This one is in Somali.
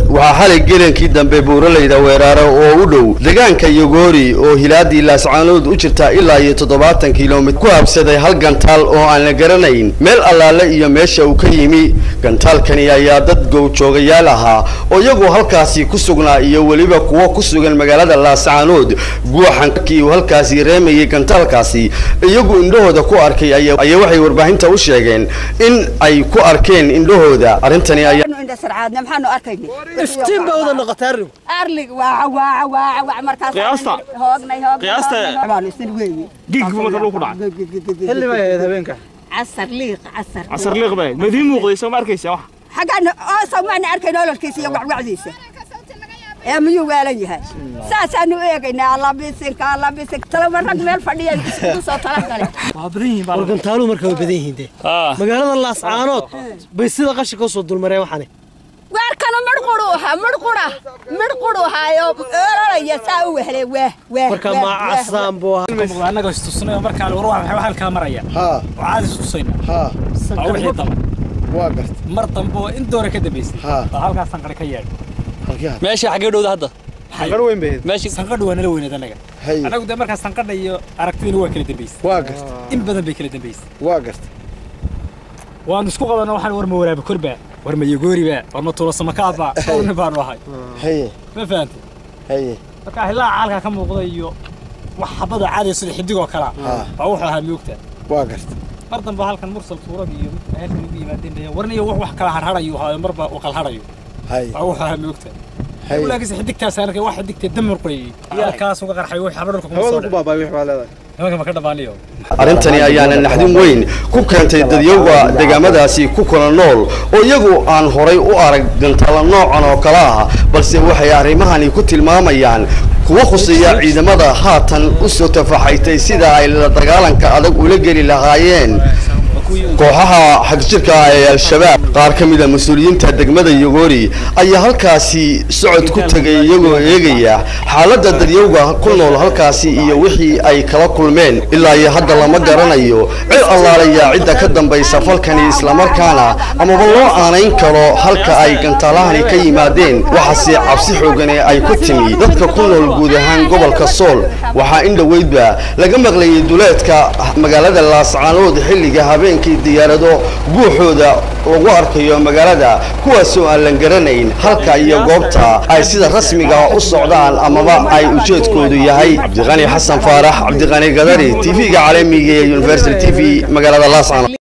Waxaa xalay gelankii dambe buuralayda weeraara oo u dhow deegaanka Yogoori oo hilaadii Laascaanood u jirta ilaa iyo 70 kiiloomitir ku habsaday hal gantaal oo aan la garanayn meel allaale iyo meesha uu ka yimi. Gantaalkani ayaa dad goobjoogayaal ahaa oo iyagu halkaasi ku sugnaa iyo weliba kuwo ku sugan magaalada Laascaanood guuxankii uu halkaasi reemayay gantaalkaasi iyagu indhahooda ku arkay ayaa waxay warbaahinta u sheegeen in ay ku arkeen indhahooda. Arrintani ayaa maxaanu arkaynay iftiin baa wada noqotay arrig arlig waa waa waa waa markaas qiyaasta hoognay hoognay qiyaasta baan isna weeye gig marka lagu dhacay xilli bay ahayd habeenka casar liiq casar casar liiq bay madiin muuqday soo ma arkaysa wax xagan oo soo macna arkayn ololkiisa iyo wacwacdiisa ee miyuu waalan yahay saasaanu eegaynaa allabisinka allabisinka talaba rag meel fadhiya isku soo talagale waa badan yihiin war gantaalu marka way badan yihiin de magaalada Laascaanood bay sida qashinka soo dulmareen waxani waarkanu midhquru ahaa midhqura midhquru ahaayo ololaya saa u wehlay waah waah marka ma casaan buu ahaa annaga istusnay markaa war waxa halkaa maraya waxaad istusayna wixii daba waa gartay mar dambe oo in doora ka dambeysay baa halkaas sanqadh ka yeedhay meesha xagee dhowda hadda sanqadh weyn bay meesha sanqadhu waa nala weynayd annaga annagu dee markaa sanqadha iyo aragtidina waa kala dambeysay waa gartay in badan bay kala dambeysay waa gartay waan isku qabana waxaan war ma waraabi korbaa war ma yogooriba war ma tuulo samakaadba dhowrna baanu ahay haye ma fahantay haye marka hilaaca halkaa ka muuqda iyo wax xabada caadiya sida xidig oo kala baa wuxuu ahaa moogta waa gartay mar dambe halkan mursal tuurada iyo mid halkan ugu yimaadeen warniyo wax wax kala harharayo haayo marba uu qalharayo haye baa wuxuu ahaa moogta laakiin xidigtaas arkay wax xidigtay damar qoyay halkaas uga qarxay wax xabad dhulka kuma soo hawada ku baabay wax baa leedahay nimanka ma ka dhabaaniyo. Arrintani ayaana naxdin weyn ku keentay dadyowga deegaamadaasi ku kala nool oo iyagu aan horay u arag gantaalo noocan oo kale ah, balse waxay arrimahani ku tilmaamayaan kuwa khuseeya ciidamada haatan u soo tafaxaytay sida ay la dagaalanka adag ula geli lahaayeen kooxaha xagjirka ee Al-Shabaab. Qaar ka mid ah mas'uuliyiinta degmada Yogoori ayaa halkaasi socod ku tagay iyagoo eegaya xaaladda dadyowga ku nool halkaasi iyo wixii ay kala kulmeen. Ilaa iyo hadda lama garanayo cid allaalaya cidda ka dambaysa falkani islamarkaana amaba loo aanayn karo halka ay gantaalahani ka yimaadeen. Waxaase cabsi xoogane ay ku timi dadka ku nool guud ahaan gobolka Sool. Waxaa in dhoweydba laga maqlayay duleedka magaalada Laascaanood xilliga habeenkii diyaarado guuxooda lagu arkayo magaalada, kuwaasoo aan la garanayn halka iyo goobta ay sida rasmiga u socdaan amaba ay ujeedkoodu yahay. Cabdiqani Xasan Faarax, Cabdiqani Gadari, TV-ga caalamiga ee Universal TV, magaalada Laascaanood.